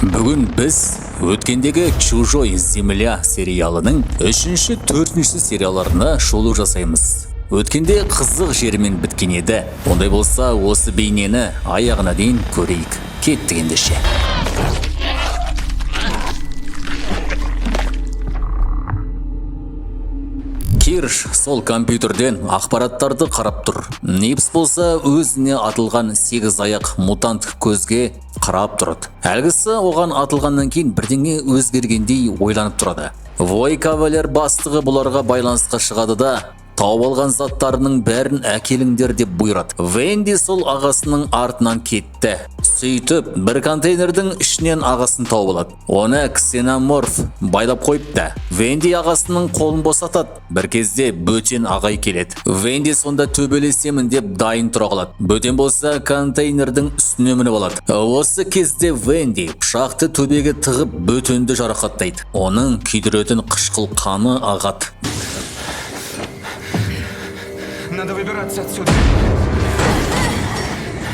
Бүгін біз өткендегі «Чужой земля» сериалының үшінші, төртінші серияларына шолу жасаймыз. Өткенде қызық жерімен біткен еді. Ондай болса, осы бейнені аяғына дейін көрейік. Кеттік ендеше. Кирш сол компьютерден ақпараттарды қарап тұр. Нипс болса, өзіне атылған сегіз аяқ мутант көзге қарап тұрады. Әлгісі оған атылғаннан кейін бірдеңе өзгергендей ойланып тұрады. Вой Кавалер бастығы бұларға байланысқа шығады да, тауып алған заттарының бәрін әкеліңдер деп бұйырады. Венди сол ағасының артынан кетті. Сөйтіп, бір контейнердің ішінен ағасын тауып алады. Оны ксеноморф байлап қойыпты. Венди ағасының қолын босатады. Бір кезде бөтен ағай келеді. Венди сонда төбелесемін деп дайын тұра қалады. Бөтен болса, контейнердің үстіне мініп алады. Осы кезде Венди пышақты төбеге тығып, бөтенді жарақаттайды. Оның күйдіретін қышқыл қаны ағады. Надо выбираться отсюда.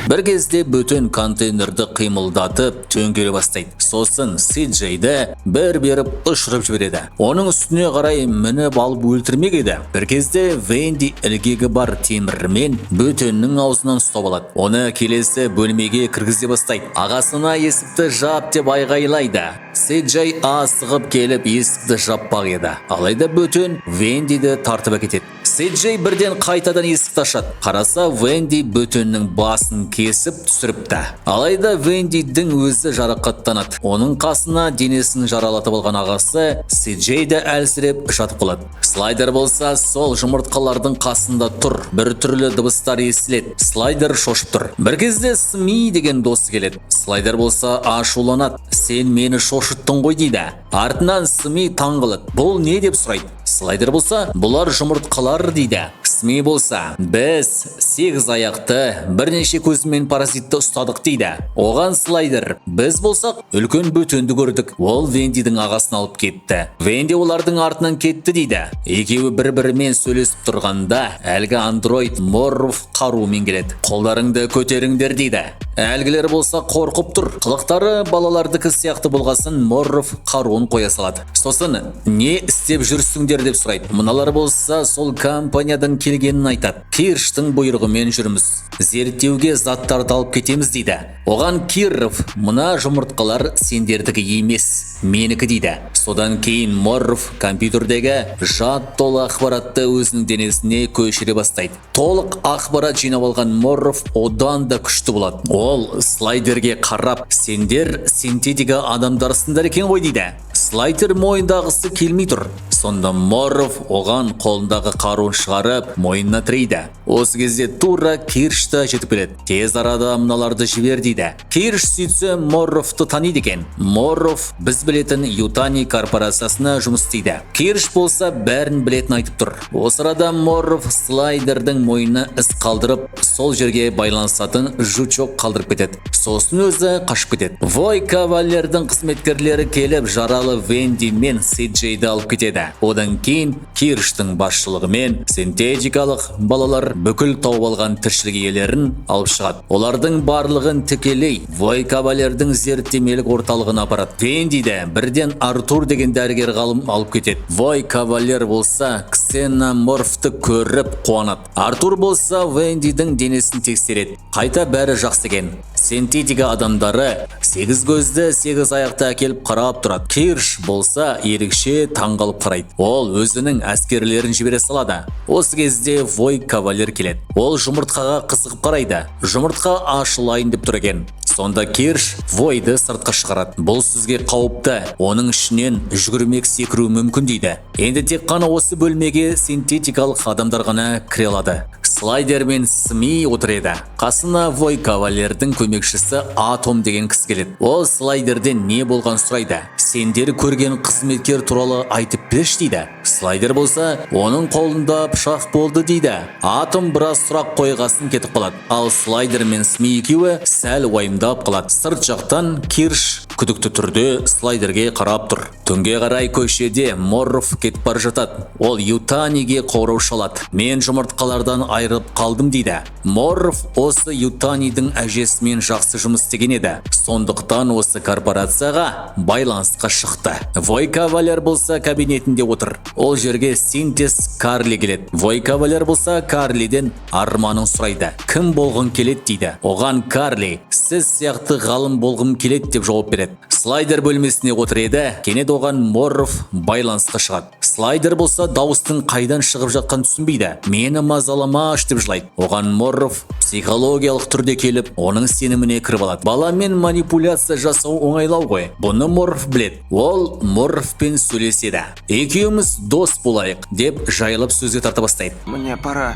Бір кезде бөтен контейнерді қимылдатып, төңкере бастайды. Сосын Сиджейді бір беріп ұшырып жібереді. Оның үстіне қарай мініп алып өлтірмек еді. Бір кезде Венди ілгегі бар темірмен бөтеннің аузынан ұстап алады. Оны келесі бөлмеге кіргізе бастайды. Ағасына «Есікті жап» деп айғайлайды. Сиджей асығып келіп, есікті жаппақ еді. Алайда бөтен Вендиді тартып әкетеді. Сиджей бірден қайтадан есікті ашады. Қараса, Венди бөтеннің басын кесіп түсіріпті. Алайда Вендидің өзі жарақаттанады. Оның қасына денесін жаралатып алған ағасы Сиджей де әлсіреп жатып қалады. Слайдер болса, сол жұмыртқалардың қасында тұр. Бір түрлі дыбыстар естіледі. Слайдер шошып тұр. Бір кезде Сми деген досы келеді. Слайдер болса, ашуланады. «Сен мені шошыттың ғой», – дейді. Артынан Сми таң қалады. «Бұл не?» – деп сұрайды. Слайдер болса, «Бұлар жұмыртқалар», – дейді. Сми болса, «Біз сегіз аяқты, бірнеше көзімен паразитті ұстадық», – дейді. Оған Слайдер, «Біз болсақ, үлкен бөтенді көрдік. Ол Вендидің ағасын алып кетті. Венди олардың артынан кетті», – дейді. Екеуі бір-бірімен сөйлесіп тұрғанда, әлгі андроид Морров қаруымен келеді. «Қолдарыңды көтеріңдер», – дейді. Әлгілер болса, қорқып тұр. Қылықтары балалардікі сияқты болғасын, Морров қаруын қоя салады. Сосын «Не істеп жүрсіңдер?» деп сұрайды. Мыналар болса, сол компаниядан келгенін айтады. «Кирштің бұйрығымен жүрміз. Зерттеуге заттарды алып кетеміз», – дейді. Оған Киров, «Мына жұмыртқалар сендердікі емес, менікі», – дейді. Содан кейін Морров компьютердегі жад толы ақпаратты өзінің денесіне көшіре бастайды. Толық ақпарат жинап алған Морров одан да күшті болады. Ол Слайдерге қарап, «Сендер синтетика адамдарсыңдар екен ғой», – дейді. Слайдер мойындағысы келмей тұр. Сонда Морров оған қолындағы қаруын шығарып, мойнына тірейді. Осы кезде тура Кирш та жетіп келеді. «Тез арада мыналарды жібер», – дейді. Кирш сөйтсе, Морровты таниды екен. Морров біз білетін Ютани корпорациясына жұмыс істейді. Кирш болса, бәрін білетін айтып тұр. Осы арада Морров Слайдердің мойнына із қалдырып, сол жерге байланысатын жучок қалдырып кетеді. Сосын өзі қашып кетеді. Вой Кавалердің қызметкерлері келіп, жаралы Венди мен Сиджейді алып кетеді. Одан кейін Кирштің басшылығымен синтетикалық балалар бүкіл тауып алған тіршілік иелерін алып шығады. Олардың барлығын тікелей Вой Кавалердің зерттемелік орталығына апарады. Вендиді бірден Артур деген дәрігер ғалым алып кетеді. Вой Кавалер болса, ксеноморфты көріп қуанады. Артур болса, Вендидің денесін тексереді. Қайта бәрі жақсы екен. Синтетика адамдары сегіз көзді, сегіз аяқты әкеліп, қарап тұрады. Кирш болса, ерекше таңғалып қарайды. Ол өзінің әскерлерін жібере салады. Осы кезде Вой Кавалер келеді. Ол жұмыртқаға қызығып қарайды. Жұмыртқа ашылайын деп тұр екен. Сонда Кирш Войды сыртқа шығарады. «Бұл сізге қауіпті, оның ішінен жүгірмек секіруі мүмкін», – дейді. Енді тек қана осы бөлмеге синтетикалық адамдар ғана кіре алады. Слайдер мен Сми отыр еді. Қасына Вой Кавалердің көмекшісі Атом деген кісі келеді. Ол Слайдерден не болған сұрайды. «Сендер көрген қызметкер туралы айтып берші», – дейді. Слайдер болса, «Оның қолында пышақ болды», – дейді. Атом біраз сұрақ қойғасын, кетіп қалады. Ал Слайдер мен Сми екеуі сәл уайымдап қалады. Сырт жақтан Кирш күдікті түрде Слайдерге қарап тұр. Түнге қарай көшеде Морров кетіп бара жатады. Ол Ютаниге қоңырау шалады. Мен жұмыртқалардан айырылып қалдым дейді. Морров осы Ютанидің әжесімен жақсы жұмыс істеген еді. Сондықтан осы корпорацияға байланысқа шықты. Вой Кавалер болса кабинетінде отыр. Ол жерге Синтез Карли келеді. Вой Кавалер болса Карлиден арманын сұрайды. Кім болғың келеді дейді. Оған Карли, сіз сияқты ғалым болғым келеді деп жауап береді. Слайдер бөлмесіне отыр еді, кенет оған Морров байланысқа шығады. Слайдер болса дауыстың қайдан шығып жатқанын түсінбейді. Мені мазаламаш деп жылайды. Оған Морров психологиялық түрде келіп, оның сеніміне кіріп алады. Баламен манипуляция жасау оңайлау ғой. Бұны Морров біледі. Ол Морровпен сөйлеседі. Екеуміз дос болайық деп жайлап сөзге тарта бастайды. Мне пора.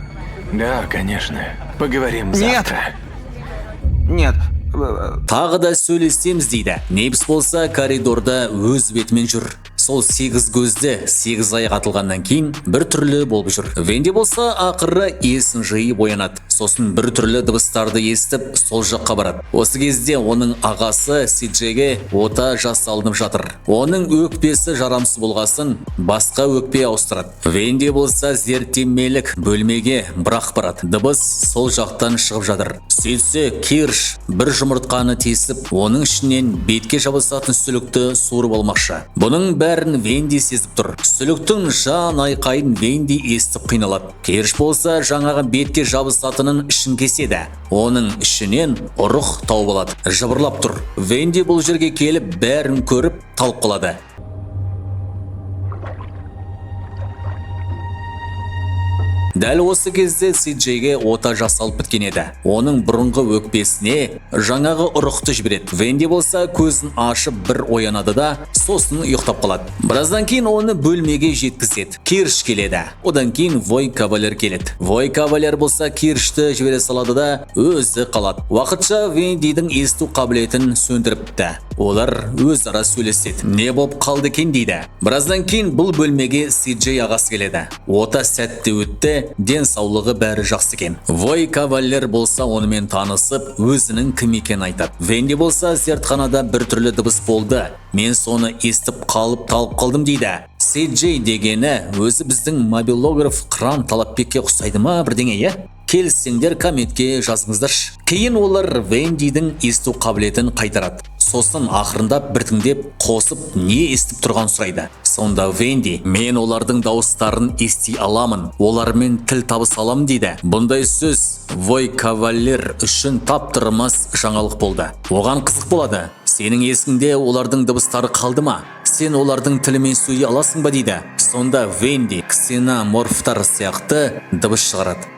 Да, конечно. Поговорим Нет. завтра. Нет. Тағы да сөйлесеміз дейді. Небіс болса коридорда өз бетімен жүр. Сол сегіз көзді сегіз аяқ атылғаннан кейін бір түрлі болып жүр. Венди болса ақыры есін жиып оянады. Сосын бір түрлі дыбыстарды естіп сол жаққа барады. Осы кезде оның ағасы Сиджеге ота жасалынып жатыр. Оның өкпесі жарамсыз болғасын басқа өкпе ауыстырады. Венди болса зерттемелік бөлмеге бірақ барады. Дыбыс сол жақтан шығып жатыр. Сөйтсе Кирш бір жұмыртқаны тесіп, оның ішінен бетке жабысатын сүлікті суырып алмақшы. Бұның бәрін Венди сезіп тұр. Сүліктің жан айқайын Венди естіп қиналады. Кирш болса жаңағы бетке жабысатынын ішін кеседі. Оның ішінен ұрық тауып алады. Жыбырлап тұр. Венди бұл жерге келіп бәрін көріп талып қалады. Дәл осы кезде Сиджейге ота жасалып біткен еді. Оның бұрынғы өкпесіне жаңағы ұрықты жібереді. Венди болса көзін ашып бір оянады да, сосын ұйықтап қалады. Біраздан кейін оны бөлмеге жеткізеді. Кирш келеді. Одан кейін Вой Кавалер келеді. Вой Кавалер болса Киршті жібере салады да, өзі қалады. Уақытша Вендидің есту қабілетін сөндіріпті. Олар өзара сөйлеседі. Не болып қалды екен дейді. Біраздан кейін бұл бөлмеге Сиджей ағасы келеді. Ота сәтті өтті, денсаулығы бәрі жақсы екен. Вой Кавалер болса онымен танысып, өзінің кім екенін айтады. Венди болса зертханада бір түрлі дыбыс болды. Мен соны естіп қалып талып қалдым дейді. Сиджей дегені өзі біздің мобилограф Қыран Талапбекке ұқсайды ма бірдеңе, иә? Келіссеңдер комментке жазыңыздаршы. Кейін олар Вендидің есту қабілетін қайтарады. Сосын ақырындап біртіндеп қосып не естіп тұрған сұрайды. Сонда Венди, мен олардың дауыстарын ести аламын, олармен тіл табыса аламын дейді. Бұндай сөз Вой Кавалер үшін таптырмас жаңалық болды. Оған қызық болады. Сенің есіңде олардың дыбыстары қалды ма? Сен олардың тілімен сөйлей аласың ба дейді. Сонда Венди ксеноморфтар сияқты дыбыс шығарады.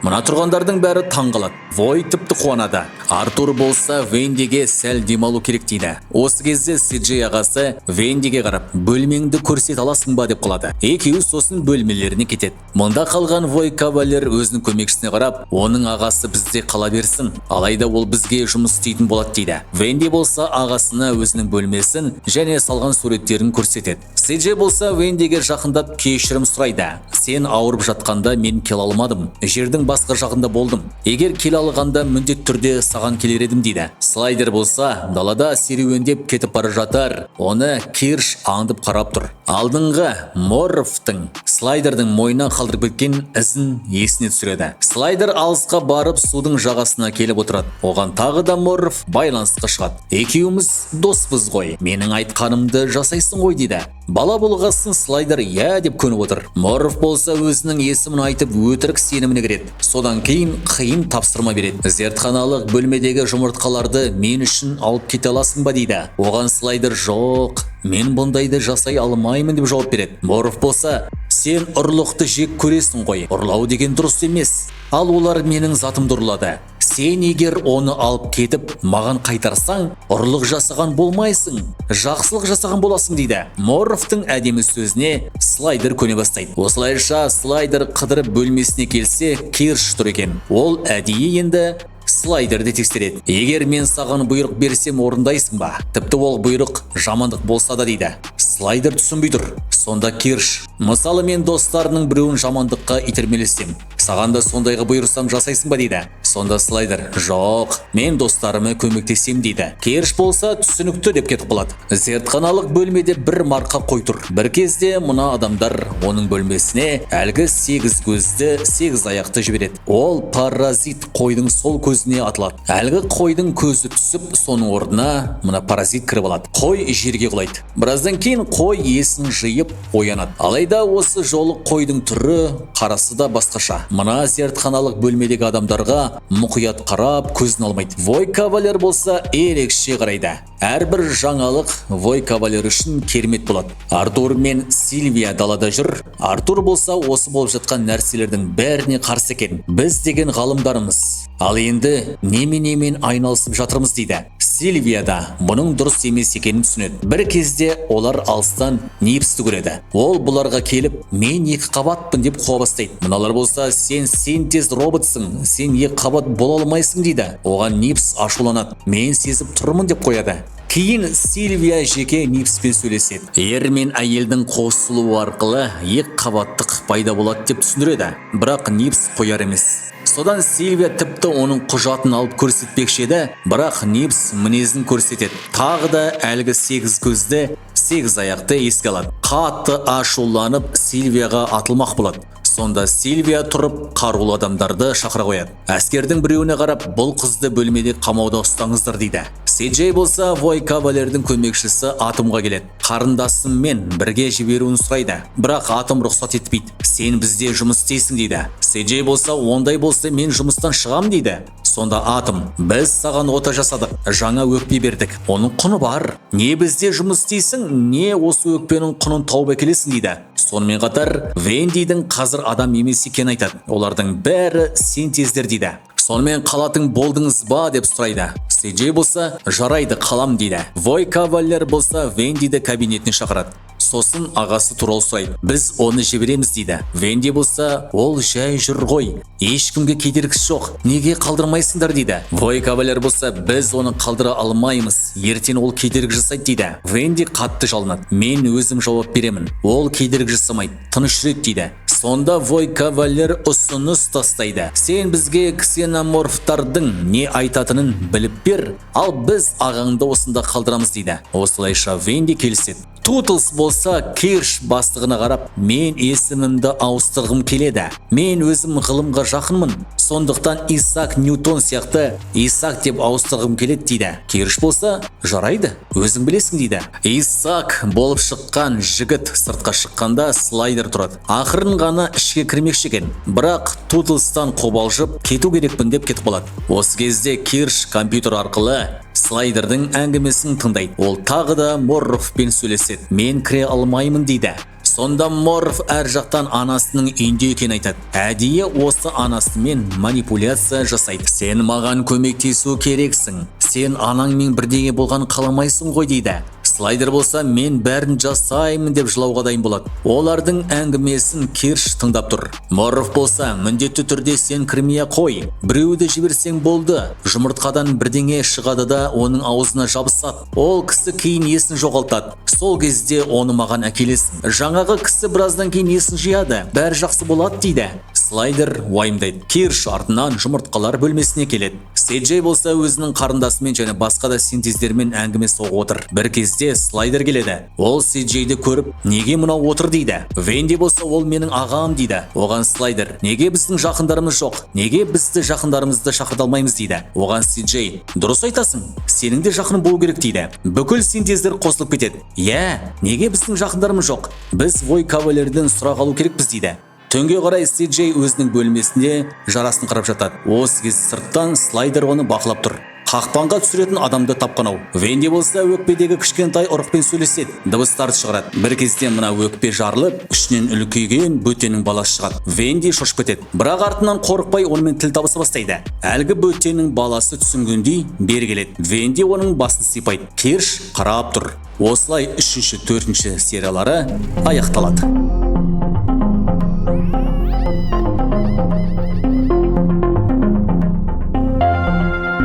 Мына тұрғандардың бәрі таң қалады. Вой тіпті қуанады. Артур болса Вендиге сәл демалу керек дейді. Осы кезде Сиджей ағасы Вендиге қарап, бөлмеңді көрсете аласың ба деп қалады. Екеуі сосын бөлмелеріне кетеді. Мұнда қалған Вой Кавалер өзінің көмекшісіне қарап, оның ағасы бізде қала берсін, алайда ол бізге жұмыс істейтін болады дейді. Венди болса ағасына өзінің бөлмесін және салған суреттерін көрсетеді. Сиджей болса Вендиге жақындап кешірім сұрайды. Сен ауырып жатқанда мен келе алмадым. Жердің басқа жағында болдым. Егер келе алғанда міндетті түрде саған келер едім дейді. Слайдер болса далада серуендеп кетіп бара жатар. Оны Кирш аңдып қарап тұр. Алдыңғы Морровтың слайдердің мойнына қалдырып кеткен ізін есіне түсіреді. Слайдер алысқа барып судың жағасына келіп отырады. Оған тағы да Морров байланысқа шығады. Екеуміз доспыз ғой. Менің айтқанымды жасайсың ғой дейді. Бала болғасын слайдер иә деп көніп отыр. Морров болса өзінің есімін айтып өтірік сеніміне кіреді. Содан кейін қиын тапсырма береді. Зертханалық бөлмедегі жұмыртқаларды мен үшін алып кете аласың ба дейді. Оған слайдер жоқ, мен бұндайды жасай алмаймын деп жауап береді. Морров болса, сен ұрлықты жек көресің ғой. Ұрлау деген дұрыс емес. Ал олар менің затымды ұрлады. Сен егер оны алып кетіп, маған қайтарсаң, ұрлық жасаған болмайсың, жақсылық жасаған боласың дейді. Морровтың әдемі сөзіне слайдер көне бастайды. Осылайша слайдер қыдырып бөлмесіне келсе, Кирш тұр екен. Ол әдейі енді слайдерді тексереді. Егер мен саған бұйрық берсем орындайсың ба? Тіпті ол бұйрық жамандық болса да дейді. Слайдер түсінбей тұр. Сонда Кирш: «Мысалы, мен достарының біреуін жамандыққа итермелесем, саған да сондайға бұйырсам, жасайсың ба?» – дейді. Сонда Слайдер: «Жоқ, мен достарыма көмектесем», – дейді. Кирш болса: «Түсінікті», – деп кетіп қалады. Зертханалық бөлмеде бір марқа қой тұр. Бір кезде мына адамдар оның бөлмесіне әлгі сегіз көзді, сегіз аяқты жібереді. Ол паразит қойдың сол көзіне атылады. Әлгі қойдың көзі түсіп, соның орнына мына паразит кіріп алады. Қой жерге құлайды. Біраздан кейін қой есін жиып оянады. Алайда осы жолы қойдың түрі, қарасы да басқаша. Мына зертханалық бөлмедегі адамдарға мұқият қарап, көзін алмайды. Вой Кавалер болса, ерекше қарайды. Әрбір жаңалық Вой Кавалер үшін керемет болады. Артур мен Сильвия далада жүр. Артур болса, осы болып жатқан нәрселердің бәріне қарсы екен. «Біз деген ғалымдармыз, ал енді немен айналысып жатырмыз?» – дейді. Сильвия да бұның дұрыс емес екенін түсінеді. Бір кезде олар алыстан Нипсті көреді. Ол бұларға келіп, «Мен екі қабатпын» деп қуа бастайды. Мыналар болса: «Сен синтез роботсың, сен екі қабат бола алмайсың», – дейді. Оған Нипс ашуланады, «Мен сезіп тұрмын» деп қояды. Кейін Сильвия жеке Нипспен сөйлеседі. Ер мен әйелдің қосылуы арқылы екі қабаттық пайда болады деп түсіндіреді. Бірақ Нипс қояр емес. Содан Сильвия тіпті оның құжатын алып көрсетпекші еді, бірақ Нипс мінезін көрсетеді. Тағы да әлгі сегіз көзді, сегіз аяқты еске алады. Қатты ашуланып, Сильвияға атылмақ болады. Сонда Сильвия тұрып, қарулы адамдарды шақыра қояды. Әскердің біреуіне қарап, «Бұл қызды бөлмеде қамауда ұстаңыздар», – дейді. Сиджей болса, Вой Кавалердің көмекшісі Атомға келеді. Қарындасыммен бірге жіберуін сұрайды. Бірақ Атом рұқсат етпейді. «Сен бізде жұмыс істейсің», – дейді. Сиджей болса: «Ондай болса, мен жұмыстан шығам», – дейді. Сонда Атом: «Біз саған ота жасадық, жаңа өкпе бердік, оның құны бар. Не бізде жұмыс істейсің, не осы өкпенің құнын тауып әкелесің», – дейді. Сонымен қатар Вендидің қазір адам емес екенін айтады. Олардың бәрі синтездер дейді. Сонымен «Қалатын болдыңыз ба?» деп сұрайды. Сиджей болса: «Жарайды, қалам», – дейді. Вой Кавалер болса, Вендиді кабинетіне шақырады. Сосын ағасы туралы сұрайды. «Біз оны жібереміз», – дейді. Венди болса: «Ол жай жүр ғой, ешкімге кедергісі жоқ, неге қалдырмайсыңдар?» – дейді. Вой Кавалер болса: «Біз оны қалдыра алмаймыз, ертең ол кедергі жасайды», – дейді. Венди қатты жалынады: «Мен өзім жауап беремін, ол кедергі жасамайды, тыныш жүреді», – дейді. Сонда Вой Кавалер ұсыныс тастайды: «Сен бізге ксеноморфтардың не айтатынын біліп бер, ал біз ағаңды осында қалдырамыз», – дейді. Осылайша Венди келіседі. Тутлс болса, Кирш бастығына қарап: «Мен есімімді ауыстырғым келеді. Мен өзім ғылымға жақынмын, сондықтан Исаак Ньютон сияқты Исаак деп ауыстырғым келеді», – дейді. Кирш болса: «Жарайды, өзің білесің», – дейді. Исаак болып шыққан жігіт сыртқа шыққанда, Слайдер тұрады. Ақырын ғана ішке кірмекші екен, бірақ Тутлстан қобалжып, «Кету керекпін» деп кетіп қалады. Осы кезде Кирш компьютер арқылы Слайдердің әңгімесін тыңдайды. Ол тағы да Моррофпен сөйлеседі. «Мен кіре алмаймын», – дейді. Сонда Морф әр жақтан анасының үйінде екенін айтады. Әдейі осы анасымен манипуляция жасайды. «Сен маған көмектесу керексің, сен анаңмен бірдеңе болғанын қаламайсың ғой», – дейді. Слайдер болса, «Мен бәрін жасаймын» деп жылауға дайын болады. Олардың әңгімесін Кирш тыңдап тұр. Морф болса: «Міндетті түрде сен кірмей қой, біреуді жіберсең болды, жұмыртқадан бірдеңе шығады да, оның аузына жабысады, ол кісі кейін есін жоғалтады, сол кезде оны маған әкелесің. Жаңағы кісі біраздан кейін есін жияды, бәрі жақсы болады», – дейді. Слайдер уайымдайды. Кирш артынан жұмыртқалар бөлмесіне келеді. Сиджей болса, өзінің қарындасымен және басқа да синтездермен әңгіме соғып отыр. Бір кезде Слайдер келеді. Ол Сиджейді көріп, «Неге мынау отыр?» – дейді. Венди болса: «Ол менің ағам», – дейді. Оған Слайдер: «Неге біздің жақындарымыз жоқ, неге бізді жақындарымызды шақырта алмаймыз?» – дейді. Оған Сиджей: «Дұрыс айтасың, сенің де жақының болу керек», – дейді. Бүкіл синтездер қосылып кетеді: «Иә, неге біздің жақындарымыз жоқ? Біз Вой Кавалерден сұрақ алу керекпіз», – дейді. Түнге қарай Сиджей өзінің бөлмесінде жарасын қарап жатады. Осы кезде сырттан Слайдер оны бақылап тұр. Қақпанға түсіретін адамды тапқан ау. Венди болса, өкпедегі кішкентай ұрықпен сөйлеседі, дыбыстарды шығарады. Бір кезде мына өкпе жарылып, ішінен үлкейген бөтеннің баласы шығады. Венди шошып кетеді, бірақ артынан қорықпай онымен тіл табыса бастайды. Әлгі бөтеннің баласы түсінгендей бері келеді. Венди оның басын сипайды. Кирш қарап тұр. Осылай үшінші, төртінші сериялары аяқталады.